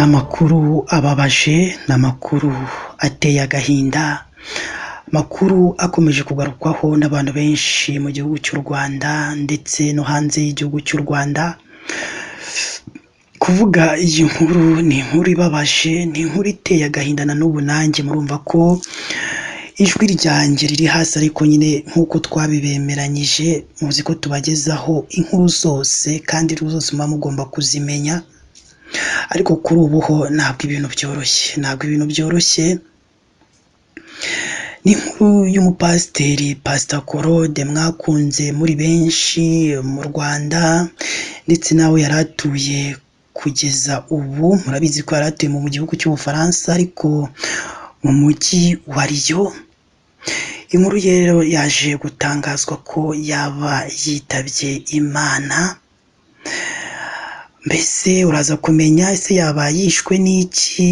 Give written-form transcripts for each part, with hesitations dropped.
Ni amakuru ababaje, ni amakuru ateye agahinda, amakuru akomeje kugarukwaho n'abantu benshi mu gihugu cy'u Rwanda ndetse no hanze y'igihugu cy'u Rwanda. Kuvuga iyi nkuru ni inkuru ibabaje, ni inkuru iteye agahinda na n'ubu nanjye murumva ko ijwi ryanjye riri hasi, ariko nyine nk'uko twabibemeranyije muzi ko tubagezaho inkuru zose kandi zose muba mugomba kuzimenya, ariko kuri ubu ho ntabwo ibintu byoroshye, ntabwo ibintu byoroshye. Ni inkuru y'umupasiteri Pastor Claude mwakunze muri benshi mu Rwanda ndetse nawe yari atuye kugeza ubu, murabizi ko yari atuye mu gihugu cy'Ubufaransa ariko mu mujyi wa Lyon. Inkuru rero yaje gutangazwa ko yaba yitabye Imana, mbese uraza kumenya ese yaba yishwe n'iki,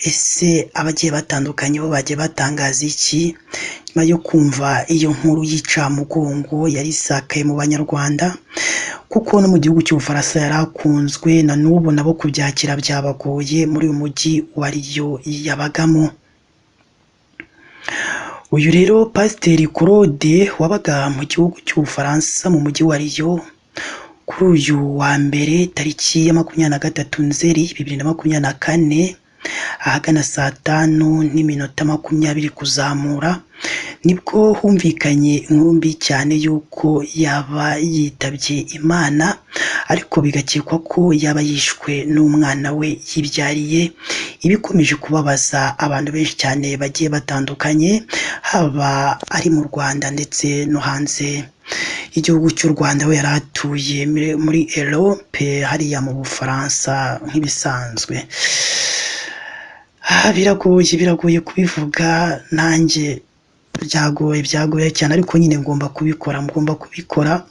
ese abagiye batandukanye bo bagiye batangaza iki nyuma yo kumva iyo nkuru y'incamugongo yari isakaye mu Banyarwanda, kuko no mu gihugu cy'Ubufaransa yari akunzwe na n'ubu nabo kubyakira byabagoye muri uyu mujyi wa Lyon yabagamo. Uyu rero Pasiteri Claude wabaga mu gihugu cy'Ubufaransa mu mujyi wa Lyon, kuri uyu wa mbere tariki ya 23 Nzeri 2024 ahagana saa 5:20 kuzamura, nibwo humvikanye inkuru mbi cyane y'uko yaba yitabye Imana, ariko bigakekwa ko yaba yishwe n'umwana we yibyariye, ibikomeje kubabaza abantu benshi cyane bagiye batandukanye, haba ari mu Rwanda ndetse no hanze y'igihugu cy'u Rwanda, we yari atuye muri Europe hariya mu Bufaransa nk'ibisanzwe. Biragoye, biragoye kubivuga, nanjye byagoye, byagoye cyane, ariko nyine ngomba kubikora, mugomba kubikora.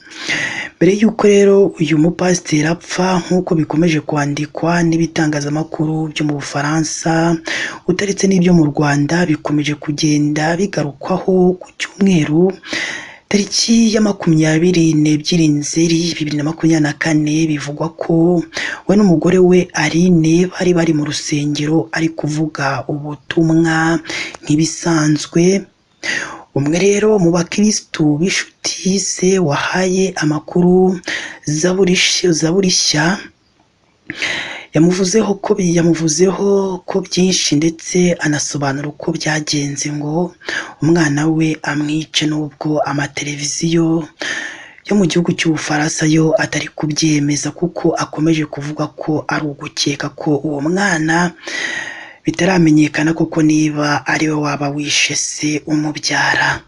Mbere y'uko rero uyu mupasiteri apfa, nk'uko bikomeje kwandikwa n'ibitangazamakuru byo mu Bufaransa, utaretse n'ibyo mu Rwanda, bikomeje kugenda bigarukwaho ku cyumweru tariki ya 22 Nzeri 2024, bivugwa ko we n'umugore we Aline bari bari mu rusengero ari kuvuga ubutumwa nk'ibisanzwe. Umwe rero mu bakirisitu b'inshuti ze wahaye amakuru Zaburishya yamuvuzeho ko byinshi ndetse anasobanura uko byagenze ngo umwana we amwice, nubwo amateleviziyo yo mu gihugu cy'Ubufaransa yo atari kubyemeza, kuko akomeje kuvuga ko ari ugukeka ko uwo mwana bitaramenyekana koko niba ari we waba wishe se umubyara.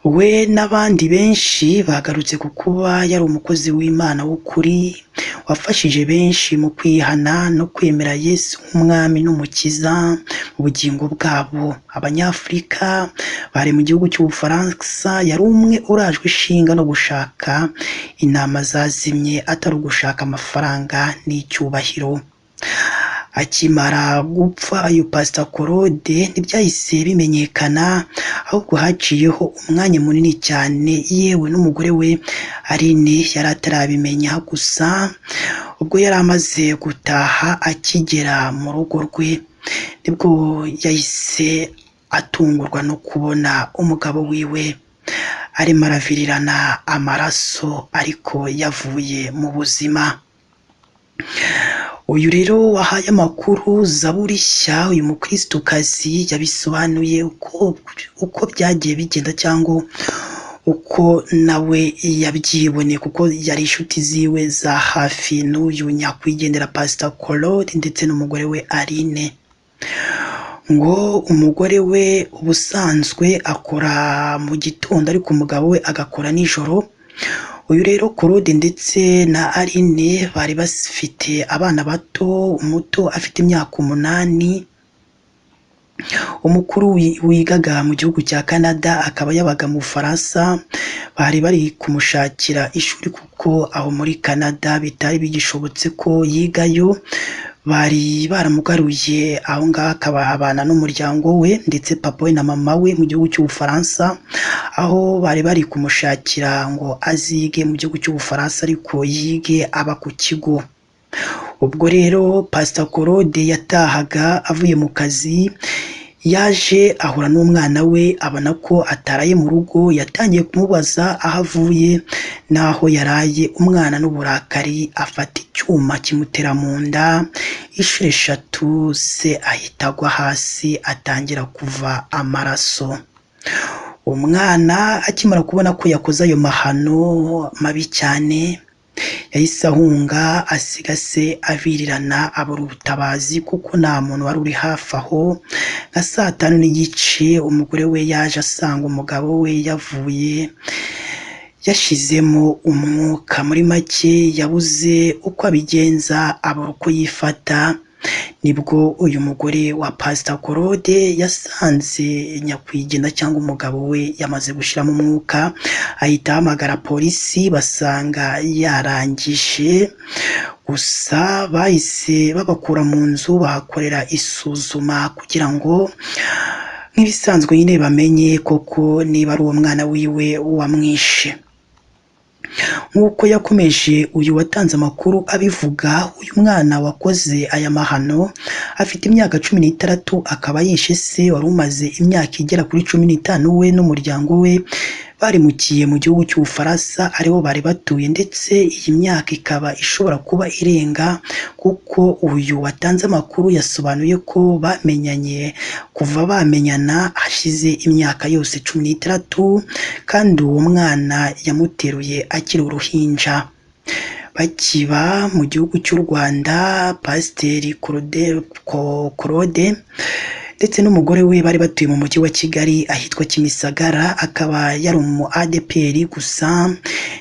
We n'abandi benshi bagarutse ku kuba yari umukozi w'Imana w'ukuri, wafashije benshi mu kwihana no kwemera Yesu nk'umwami n'umukiza mu bugingo bwabo. Abanyafurika bari mu gihugu cy'Ubufaransa, yari umwe urajwe ishinga no gushaka intama zazimye, atari ugushaka amafaranga n'icyubahiro. Akimara gupfa uyu Pastor Claude ntibyahise bimenyekana, ahubwo haciyeho umwanya munini cyane, yewe n'umugore we Aline yari atarabimenya. Gusa ubwo yari amaze gutaha akigera mu rugo rwe, nibwo yahise atungurwa no kubona umugabo wiwe arimo aravirirana amaraso ariko yavuye mu buzima. Uyu rero wahaye amakuru Zaburishya, uyu mukristukazi yabisobanuye uko byagiye bigenda cyangwa uko nawe yabyiboneye, kuko yari inshuti ziwe za hafi n'uyu nyakwigendera Pastor Claude ndetse n'umugore we Aline. Ngo umugore we ubusanzwe akora mu gitondo ariko umugabo we agakora nijoro. Uyu rero Claude ndetse na Aline bari bafite abana bato, umuto afite imyaka 8, umukuru wigaga mu gihugu cya Canada akaba yabaga mu Bufaransa. Bari bari kumushakira ishuri kuko aho muri Canada bitari bigishobotse ko yigayo, bari baramugaruye aho ngaho akaba abana n'umuryango we ndetse papa we na mama we mu gihugu cy'Ubufaransa, aho bari bari kumushakira ngo azige mu gihugu cy'Ubufaransa ariko yige aba ku kigo. Ubwo rero Pastor Claude yatahaga avuye mu kazi, yaje ahura n'umwana we abona ko ataraye mu rugo, yatangiye kumubaza aho avuye n'aho yaraye, umwana n'uburakari afata icyuma kimutera mu nda inshuro eshatu, se ahita agwa hasi atangira kuva amaraso. Umwana akimara kubona ko yakoze ayo mahano mabi cyane, yahise ahunga asiga se avirirana abura ubutabazi kuko nta muntu wari uri hafi aho. Nka saa 5:30 umugore we yaje asanga umugabo we yavuye yashizemo umwuka, muri make yabuze uko abigenza abura uko yifata. Nibwo uyu mugore wa Pastor Claude yasanze nyakwigendera cyangwa umugabo we yamaze gushyiramo umwuka, ahita ahamagara polisi basanga yarangije. Gusa bahise babakura mu nzu bahakorera isuzuma kugira ngo nk'ibisanzwe nyine bamenye koko niba ari uwo mwana wiwe wamwishe. Nk'uko yakomeje uyu watanze amakuru abivuga, uyu mwana wakoze aya mahano afite imyaka 16, akaba yishe se wari umaze imyaka igera kuri 15 we n'umuryango we barimukiye mu gihugu cy'Ubufaransa ariho bari batuye, ndetse iyi myaka ikaba ishobora kuba irenga kuko uyu watanze amakuru yasobanuye ko bamenyanye kuva bamenyana hashize imyaka yose 16, kandi uwo mwana yamuteruye akiri uruhinja. Bakiba mu gihugu cy'u Rwanda, Pasiteri Claude ndetse n'umugore we bari batuye mu mujyi wa Kigali ahitwa Kimisagara, akaba yari umu ADPR gusa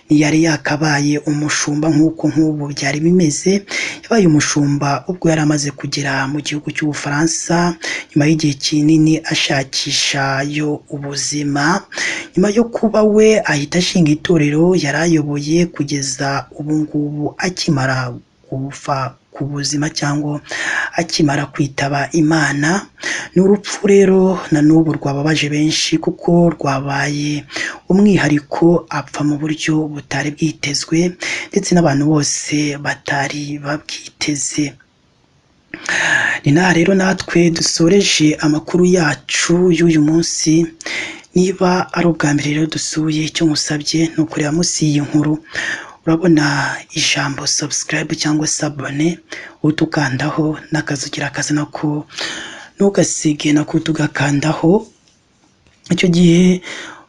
ntiyari yakabaye umushumba nk'uko nk'ubu byari bimeze. Yabaye umushumba ubwo yari amaze kugera mu gihugu cy'Ubufaransa nyuma y'igihe kinini ashakishayo ubuzima. Nyuma yo kuba we ahita ashinga itorero yari ayoboye kugeza ubu ngubu akimara kuva ku buzima cyangwa akimara kwitaba Imana. Ni urupfu rero na n'ubu rwababaje benshi kuko rwabaye umwihariko, apfa mu buryo butari bwitezwe ndetse n'abantu bose batari babwiteze. Ni naha rero natwe dusoreje amakuru yacu y'uyu munsi. Niba ari ubwa mbere rero dusuye, icyo musabye ni ukureba munsi y'iyi nkuru urabona ijambo subscribe cyangwa s'abonner, utukandaho n'akazugira akazina ko ntugasige nako tugakandaho. Icyo gihe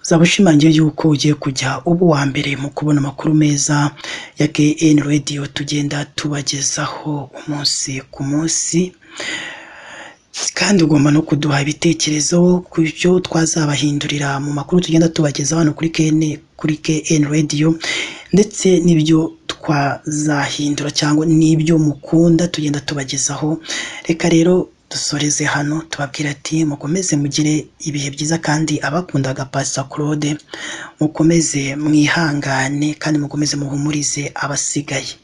uzaba ushimangiye yuko ugiye kujya uba uwa mbere mu kubona amakuru meza ya KN Radio tugenda tubagezaho umunsi ku munsi. Kandi ugomba no kuduha ibitekerezo ku byo twazabahindurira mu makuru tugenda tubagezaho hano kuri KN Radio, ndetse n'ibyo twazahindura cyangwa n'ibyo mukunda tugenda tubagezaho. Reka rero dusoreze hano tubabwira ati mukomeze mugire ibihe byiza, kandi abakundaga Pastor Claude mukomeze mwihangane kandi mukomeze muhumurize abasigaye.